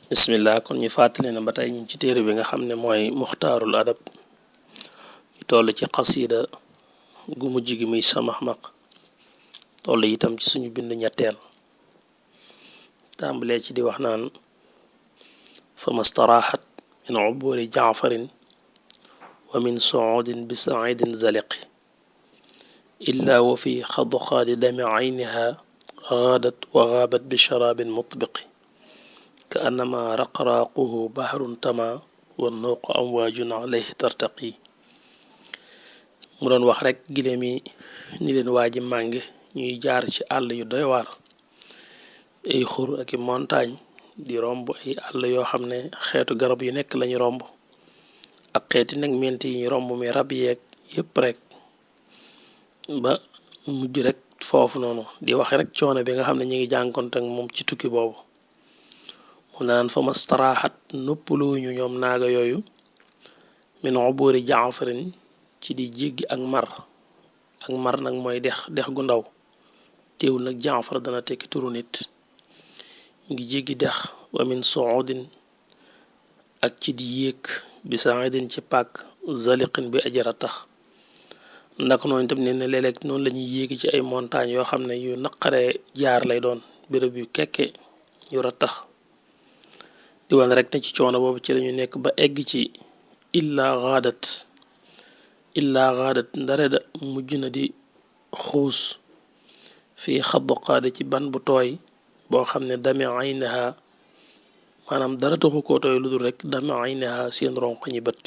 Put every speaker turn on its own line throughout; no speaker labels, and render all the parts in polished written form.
bismillah kon ñu fàttali ne ba tey ñu ci téere bi nga xam ne mooy muxtaarul adab ñu toll ci xasida gu mujj gi muy samaxmaq toll itam ci suñu bind ñetteel tàmbalee ci di wax naan fa mastaraxat min uburi jaafarin wa min suudin bi saidin zaliqi illa wa fi xadxaadi dami ayniha gaadat wa gaabat bi sharabin mutbiqi ka annama raqraaquhu bahrun tama wa nuuqu amwaajun alayhi tartaqi mu doon wax rek giléem yi ni leen waaji màng ñuy jaar ci àll yu doy waar ay xur ak i montagne di romb ay àll yoo xam ne xeetu garab yu nekk lañu romb ak xeeti nag ment yi ñu romb mi rab yeeg yépp rek ba mujj rek foofu noonu di wax rek coono bi nga xam ne ñu ngi jànkonte ak moom ci tukki boobu moom la naan fa mastaraxat noppaluwuñu ñoom naaga yooyu min uburi jaafarin ci di jéggi ak mar nag mooy dex gu ndaw teewul nag jaafar dana tekki turu nit ngi jéggi dex wa min suudin ak ci di yéeg bi saidin ci pàkk zaliqin bi ajara tax ndax noonu tam ne léeg-léeg noonu la ñuy yéegi ci ay montagnes yoo xam ne yu naqaree jaar lay doon béréb yu kekke yu rattax di wane rek ne ci coono boobu ci lañu nekk ba egg ci illaa gaadat ndare da mujj na di xuus fii xadduqaade ci ban bu tooy boo xam ne dami aynaha maanaam dara taxu koo tooy lu dul rek dami aynaha seen ronko ñi bët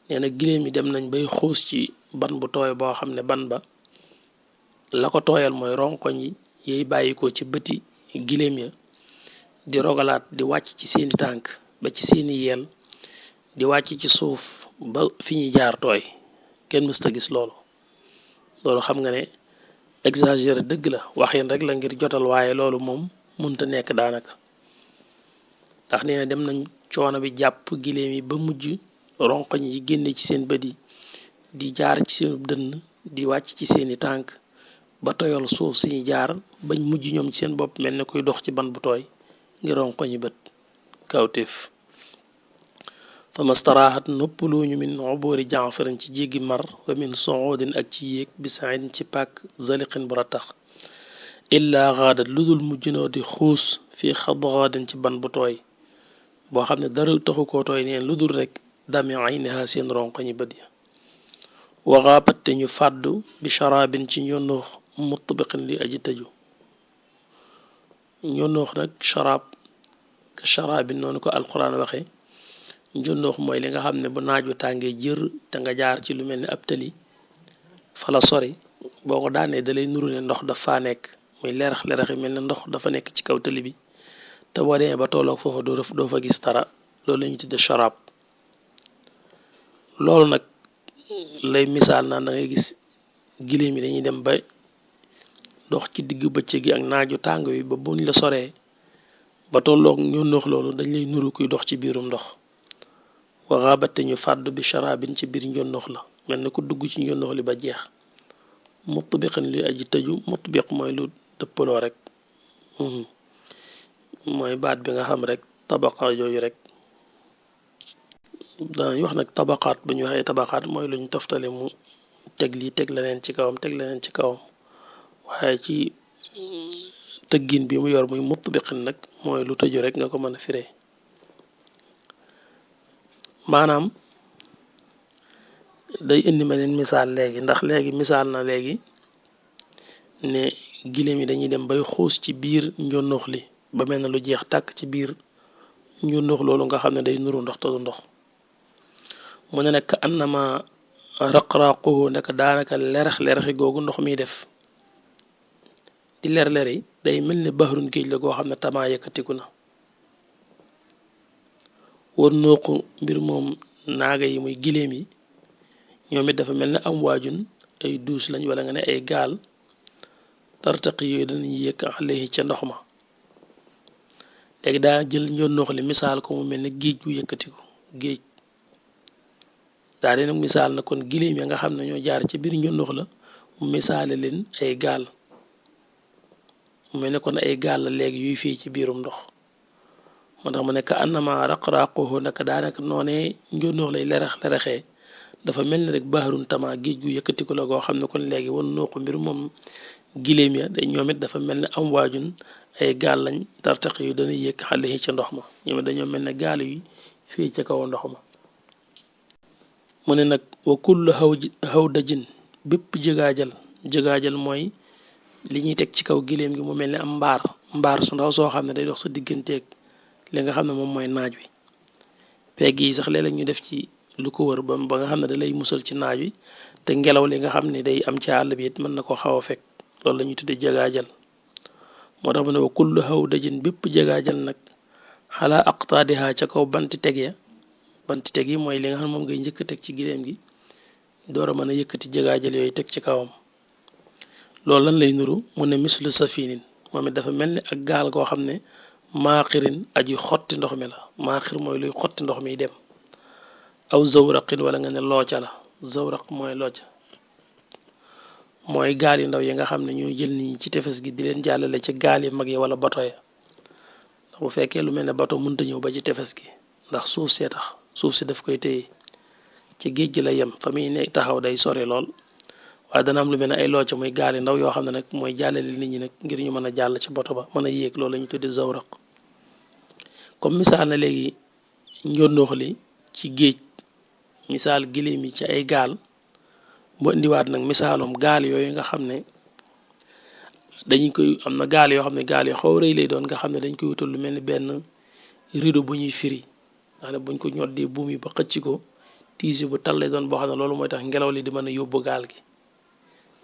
nee na giléem yi dem nañ bay xuus ci ban bu tooy boo xam ne ban ba la ko tooyal mooy ronkoñ yi yiy bàyyikoo ci bëti giléem ya di rogalaat di wàcc ci seeni tànk ba ci seeni yeel di wàcc ci suuf ba fi ñuy jaar tooy kenn mësta gis loolu xam nga ne exagéré dëgg la waxin rek la ngir jotal waaye loolu moom munta nekk daanaka ndax nee na dem nañ coono bi jàpp giléem yi ba mujj ronkoñ yi génne ci seen bët yi di jaar ci seen dënn di wàcc ci seeni tànk ba toyal suuf siñu jaar bañ mujj ñoom ci seen bopp mel ni kuy dox ci ban bu tooy ngir ronkoñi bët kawteef fa mastaraxat noppaluñu min uburi jaafarin ci jéggi mar wa min suudin ak ci yéeg bi saidin ci pàkk zaliqin bu rattax illaa gaadat lu dul mujj noo di xuus fii xadxaadin ci ban bu tooy boo xam ne dara taxu koo tooy neen lu dul rek dami ayniha seen ronkoñi bët ya wa gaabat te ñu fàddu bi sharabin ci ñonnoox mutbiqin li aji tëju ñonnoox nag sharabin noonu ko alquran waxe njonnoox mooy li nga xam ne bu naaj wu tàngee jër te nga jaar ci lu mel ni ab tëli fala sori boo ko daanee dalay nuru ne ndox dafa nekk muy lerax yi mel ne ndox dafa nekk ci kaw tëli bi te boo demee ba tolloog foofu doo fa gis dara loolu lañu tudde sharab loolu nag lay misaal naan da ngay gis giléem yi dañuy dem ba dox ci digg bëccëg gi ak naaju tàng wi ba buñ la soree ba tolloog ñonnoox loolu dañ lay nuru kuy dox ci biirum ndox waxaabate ñu fàddu bi sharabin ci biir njonnoox la mel ni ku dugg ci njonnoox li ba jeex mutbiqin li aji tëju mutbiq mooy lu dëppaloo rek mooy baat bi nga xam rek tabaqa jooju rek danañ wax nag tabaqaat bu ñu waxee tabaqaat mooy luñ toftale mu teg lii teg leneen ci kawam teg leneen ci kawam waaye ci tëggin bi mu yor muy mutbiqin nag mooy lu tëju rek nga ko mën a firee maanaam day indi ma leen misaal léegi ndax léegi misaal na léegi ne giléem yi dañuy dem bay xuus ci biir njonnoox li ba mel na lu jeex tàkk ci biir njonnoox loolu nga xam ne day nuru ndox te du ndox mu ne nag annama raqraquhu ndek daanaka leraxi googu ndox miy def di ler yi day mel ni bahrun géej la goo xam ne tamaa yëkkatiku na war nooqu mbir moom naaga yi muy giléem yi ñoom it dafa mel ne am waajun ay duus lañ wala nga ne ay gaal tartaqi yooyu danañ yéeg alayhi ca ndox ma léegi daa jël njonnoox li misaal ko mu mel ne géej bu yëkkatiku géej daa dee nag misaal na kon giléem ya nga xam ne ñoo jaar ci biir njonnoox la mu misaale leen ay gaal mu mel ne kon ay gaal la léegi yuy fii ci biirum ndox moo tax mu nekk annama raq-raquhu naka daanaka noonee njónnoox lay leraxee dafa mel ni rek baharun tama géej gu yëkkatiku la goo xam ne kon léegi wan nooxu mbir moom giléem ya day ñoom it dafa mel ne am waajun ay gaal lañ tartaq yu dana yéeg xale yi ca ndox ma ñoom it dañoo mel ne gaal yi fii ca kaw ndox ma mu ne nag wa kullu xaw dajin bépp jëgaajal mooy li ñuy teg ci kaw giléem gi mu mel ne am mbaar su ndaw soo xam ne day dox sa digganteeg li nga xam ne moom mooy naaj wi pegg yi sax léeg-léeg ñu def ci lu ko wër ba nga xam ne da lay musal ci naaj wi te ngelaw li nga xam ne day am ci àll bi it mën na ko xaw a fekk loolu la ñuy tudde jagaajal moo tax mu ne wa kullu xaw dajin bépp jagaajal nag xalaa aqtaadiha ca kaw banti teg yi mooy li nga xam ne moom ngay njëkk teg ci giléem gi door a mën a yëkkati jagaajal yooyu teg ci kawam loolu lan lay nuru mu ne mislu safinin moom it dafa mel ni ak gaal goo xam ne maaxirin aji xotti ndox mi la maaxir mooy luy xotti ndox mi dem aw zawraqin wala nga ne looca la zawraq mooy looca mooy gaal yu ndaw yi nga xam ne ñoo jël nit ñi ci tefes gi di leen jàllale ci gaal yi mag yi wala bato ya ndax bu fekkee lu mel ne bato mënta ñëw ba ci tefes gi ndax suuf see tax suuf si daf koy téye ci géej gi la yem fa muy ne taxaw day sori lool waaye dana am lu mel ne ay looca muy gaal yu ndaw yoo xam ne nag mooy jàllale nit ñi nag ngir ñu mën a jàll ci bato ba mën a yéeg loolu la ñu tuddee zawraq comme misaal na léegi njonnoox li ci géej misaal giléem yi ci ay gaal mu indiwaat nag misaalum gaal yooyu nga xam ne dañu koy am na gaal yoo xam ne gaal yoo xaw rëy lay doon nga xam ne dañ koy wutal lu mel ni benn rideau bu ñuy firi nga xam ne buñ ko ñoddee buum yi ba xëcc ko tiisi bu tal lay doon boo xam ne loolu mooy tax ngelaw li di mën a yóbbu gaal gi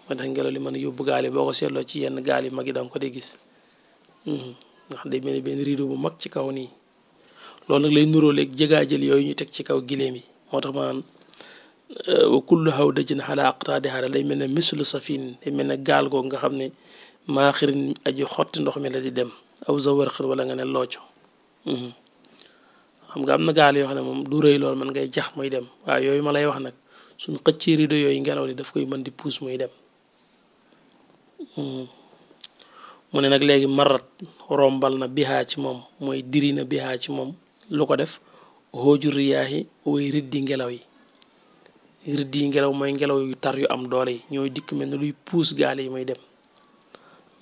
mooy tax ngelaw li mën a yóbbu gaal yi boo ko seetloo ci yenn gaal yi mag yi danga ko di gis nga xam day mel ni benn rideau bu mag ci kaw nii loolu nag lay nuróo léegi jëgaajël yooyu ñu teg ci kaw giléem yi moo tax maanaam wa kullu xaw dajin xalaa aqtaadiha lay mel ne mislu safin day mel ne gaal googu nga xam ne maaxirin aji xotti ndox mi la di dem aw zawarxir wala nga ne looco xam nga am na gaal yoo xam ne moom du rëy lool man ngay jax muy dem waaye yooyu ma lay wax nag suñ xëccee rideau yooyu ngelaw li daf koy mën di puus muy dem mu ne nag léegi marat rombal na bihaa ci moom mooy diri na bihaa ci moom lu ko def xooju riyaahi way riddi ngelaw yi riddi ngelaw mooy ngelaw yu tar yu am doole yi ñooy dikk mel ne luy puus gaal yi muy dem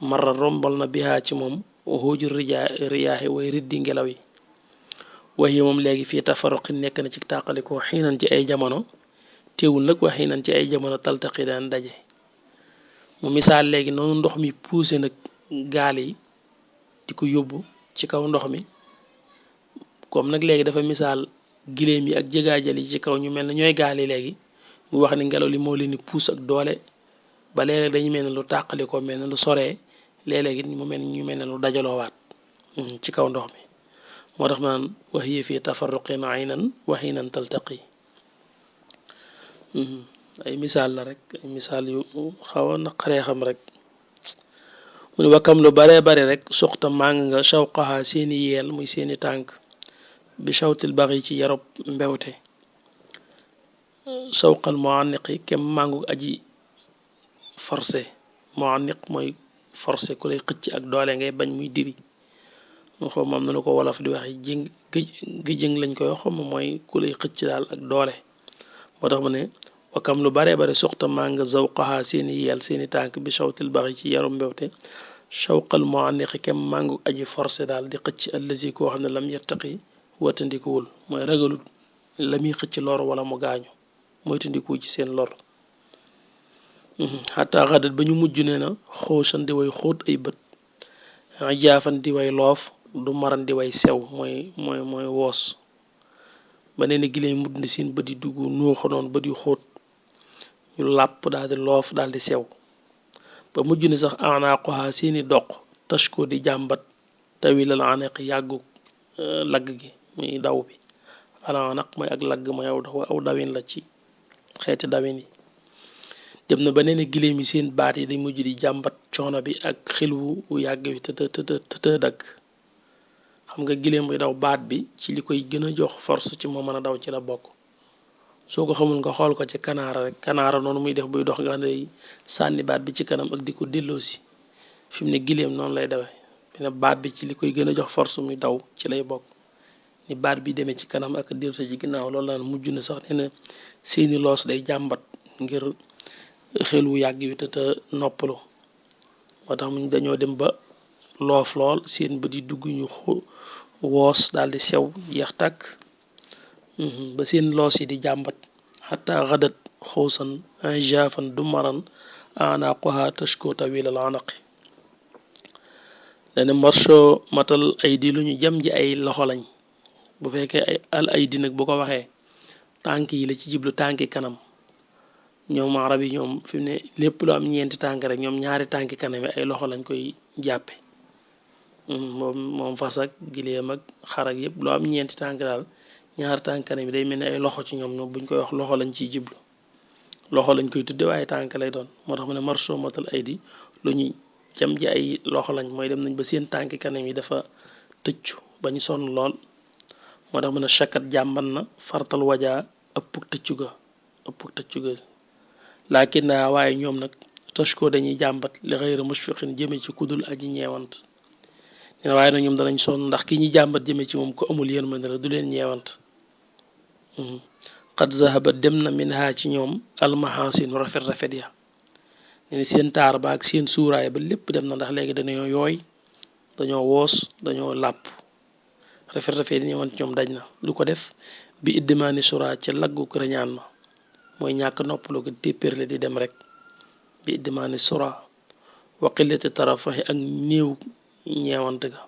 marat rombal na bihaa ci moom xooju riyaahi way riddi ngelaw yi waxi moom léegi fii tafaruqi nekk na ci tàqalikoo xiinan ci ay jamono teewul nag wax xiinan ci ay jamono taltaqi daan daje mu misaal léegi noonu ndox mi puuse nag gaal yi di ko yóbbu ci kaw ndox mi comme nag léegi dafa misaal giléem yi ak jëgaajal yi ci kaw ñu mel ne ñooy gaal yi léegi mu wax ni ngelaw li moo leen di puus ak doole ba léeg-léeg dañu mel ne lu tàqali ko mel ne lu soree léeg-léeg it mu mel ñu mel ne lu dajaloowaat ci kaw ndox mi moo tax naan wax yi fii tafarruqin aynan wa hiinan taltaqi ay misaal la rek ay misaal yu xaw a naqaree xam rek mu ne wakkam lu baree bare rek suxta màng nga shawqaha seeni yeel muy seeni tànk bi shawtil baxi ci yarob mbewte shawqal muanniqi kem màngu aji forcé muanniq mooy forcé ku lay xëcc ak doole ngay bañ muy diri mu xaw ma am na lu ko wolof di waxe jëng lañ koy xaw ma mooy ku lay xëcc daal ak doole moo tax mu ne wakam lu baree bare suxta màng zawqaha seeni yeel seeni tànk bi shawtil baxi ci yarob mbewte shawqal muanniqi kem màngu aji forcé daal di xëcc allazi koo xam ne lam yattaqi watandikuwul mooy ragalut la muy xëcc lor wala mu gaañu mooy tandikuwu ci seen lor xataa xadat ba ñu mujj ne na xoosan di way xóot ay bët jaafan di way loof du maran di way sew mooy woos ba nee na giléem mujj na seen bët yi dugg nuuxa noonu bët yu xóot ñu làpp daal di loof daal di sew ba mujj ne sax anaaquha seeni doq tashko di jàmbat tawilal aneq yàggu lagg gi muy daw bi alanaq mooy ak lagg mooy aw dawin la ci xeeti dawin yi dem na ba nee na giléem yi seen baat yi day mujj di jàmbat coono bi ak xilwu wu yàgg bi të dagg xam nga giléem buy daw baat bi ci li koy gën a jox force ci moo mën a daw ci la bokk soo ko xamul nga xool ko ci kanaara rek kanaara noonu muy def buy dox nga xam ne day sànni baat bi ci kanam ak di ko delloosi fi mu ne giléem noonu lay dawee ne baat bi ci li koy gën a jox force muy daw ci lay bokk ni baat bi demee ci kanam ak dirte ci ginnaaw loolu laan mujj na sax nee na seeni loos day jàmbat ngir xel wu yàgg wi te noppalu moo tax muñ dañoo dem ba loof lool seen bët yi dugg ñu woos daal di sew yeex tàkk ba seen loos yi di jàmbat xataa xadat xuusan jaafan du maran anaqoha tashko tawil al anaqi dane marcho matal ay di lu ñu jam ji ay loxo lañ bu fekkee ay al ay di nag bu ko waxee tànk yi la ci jiblu tànki kanam ñoom arab yi ñoom fi mu ne lépp lu am ñeenti tànk rek ñoom ñaari tànki kanam yi ay loxo lañ koy jàppe moom fas ak gileem ak xar ak yëpp lu am ñeenti tànk daal ñaari tànk kanam yi day mel ni ay loxo ci ñoom buñ koy wax loxo lañ ciy jiblu loxo lañ koy tudde waaye tànk lay doon moo tax mu ne marcho matal ay di lu ñu jam ji ay loxo lañ mooy dem nañ ba seen tànki kanam yi dafa tëccu bañ sonn lool moo tax mu ne chakat jàmban na fartal wajaa ëpp tëccu ga laakin naa waaye ñoom nag tashko dañuy jàmbat li xëyra mushfiqin jëme ci kudul aji ñeewant nee na waaye nag ñoom danañ sonn ndax ki ñuy jàmbat jëme ci moom ko amul yërmande la du leen ñeewant qad zahaba dem na min ha ci ñoom almahasin rafet ya ne seen taar ba ak seen suuraay ba lépp dem na ndax léegi dañoo yooy dañoo woos dañoo làpp rafet yi ñëwoon ci ñoom daj na lu ko def bi iddimaani sura ca laggu reñaan ma mooy ñàkk noppalu ko téppérle di dem rek bi iddimaani sura wa qillati tarafaxi ak néew ñeewante ga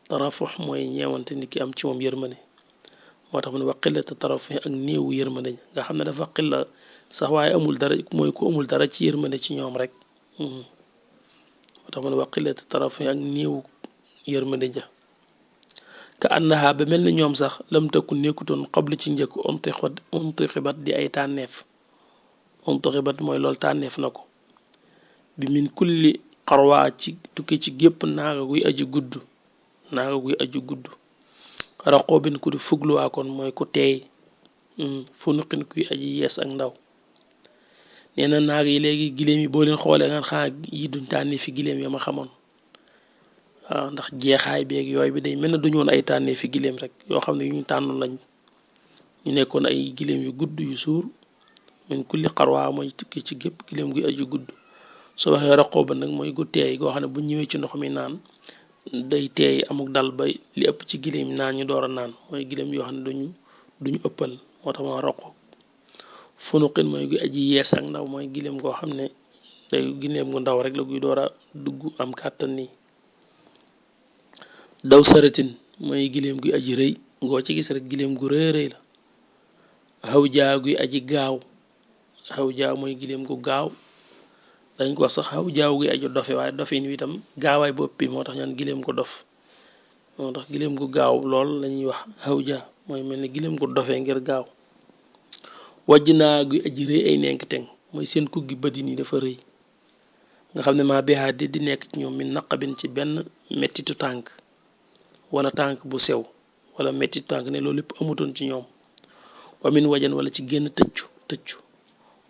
tarafax mooy ñeewante nit ki am ci moom yërmande moo tax mu ne wa qillati tarafaxi ak néewu yërmande nga xam ne dafa xilla sax waaye amul dara mooy ku amul dara ci yërmande ci ñoom rek moo tax mu ne wa qillati tarafaxi ak néewu yërmande ja ka annaha ba mel ni ñoom sax lam tëkku nekkutoon xabli ci njëkk untixibat di ay tànneef untixibat mooy loolu tànneef na ko bi min kulli xarwaa ci tukki ci gépp naaga guy aju gudd raqoobin ku di fugluwaa kon mooy ku teey funuqin kuy aji yees ak ndaw nee na naag yi léegi giléem yi boo leen xoolee nga xanaa yi duñ tànni fi giléem ya ma xamoon waaw ndax jeexaay beeg yooyu bi day mel na duñu woon ay tànnee fi giléem rek yoo xam ne yu ñu tànnoon lañ ñu nekkoon ay giléem yu gudd yu suur min kulli xarwaa mooy tukki ci gépp giléem guy aju gudd soo waxee raqoo ba nag mooy gu teey goo xam ne bu ñëwee ci ndox mi naan day teey amuk dal ba li ëpp ci giléem yi naan ñu door a naan mooy giléem yoo xam ne duñu ëppal moo tax ma raqo funuqin mooy guy aji yees ak ndaw mooy giléem goo xam ne day giléem gu ndaw rek la guy door a dugg am kàttan nii daw saratin mooy giléem guy aji rëy ngoo ci gis rek giléem gu rëy la xaw jaa guy aji gaaw xaw jaa mooy giléem gu gaaw dañ ko wax sax xaw jaaw guy aji dofe waaye dofin wi itam gaawaay bopp bi moo tax ñaan giléem gu dof moo tax giléem gu gaaw lool lañuy wax xaw jaa mooy mel ni giléem gu dofee ngir gaaw wàjj naa guy aji rëy ay nenk teng mooy seen kuggi bëdin yi dafa rëy nga xam ne maa beexaa di nekk ci ñoom mi naqabin ci benn mettitu tànk wala tànk bu sew wala mettitu tànk ne loolu lépp amutoon ci ñoom wamin wajan wala ci génn tëccu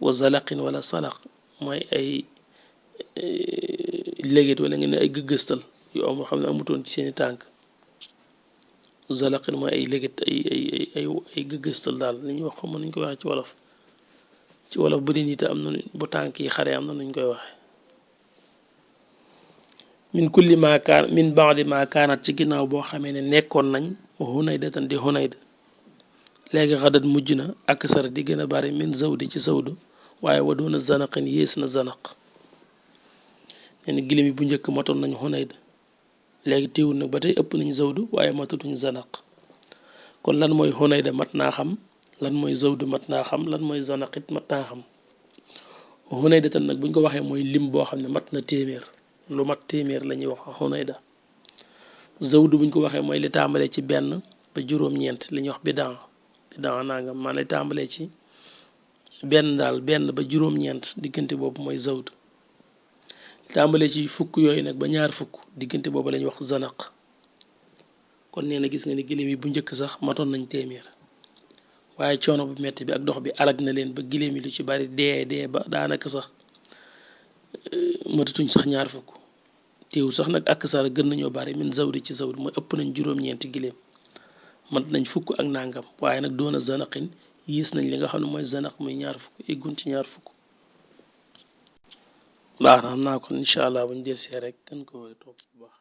wa zalaqin wala salaq mooy ay léget wala nga ne ay gëgëstal yu am xam ne amutoon ci seeni tànk zalaqin mooy ay léget ay gëgëstal daal li ñuy wax xam nañ koy waxee ci wolof bu dee nit am na bu tànk yi xare am na nuñ koy waxee min kulli ma kaan min ba'di ma kaanat ci ginnaaw boo xamee ne nekkoon nañ Hunayda tan di Hunayda léegi xadat mujj na ak sara di gën a bari min zawdi ci zawdu waaye wa doona zanaqin yées na zanaq nee na giléem yi bu njëkk matoon nañ Hunayda léegi teewul nag ba tey ëpp nañ zawdu waaye matatuñ zanaq kon lan mooy Hunayda mat naa xam lan mooy zawdu mat naa xam lan mooy zanaqit mat naa xam Hunayda tan nag buñ ko waxee mooy lim boo xam ne mat na téeméer lu mat téeméer la ñuy wax Hunayda zawdu buñ ko waxee mooy li tàmbalee ci benn ba juróom-ñeent li ñuy wax bidan nangam maa lay tàmbalee ci benn daal benn ba juróom-ñeent diggante boobu mooy zawdu li tàmbalee ci fukk yooyu nag ba ñaar fukk diggante boobu la ñuy wax zanaq kon nee na gis nga ni giléem yi bu njëkk sax matoon nañ téeméer waaye coono bu metti bi ak dox bi alag na leen ba giléem yi lu ci bari dee ba daanaka sax matatuñ sax ñaar fukk teewul sax nag ak sara gën nañoo bari min zawdi ci zawdi mooy ëpp nañ juróom-ñeenti giléem mat nañ fukk ak nangam waaye nag doona zanaqin yées nañ li nga xam ne mooy zanaq muy ñaar fukk eggun ci ñaar fukk baax na xam naa kon incha allah buñ del see rek gën ko topp bu baax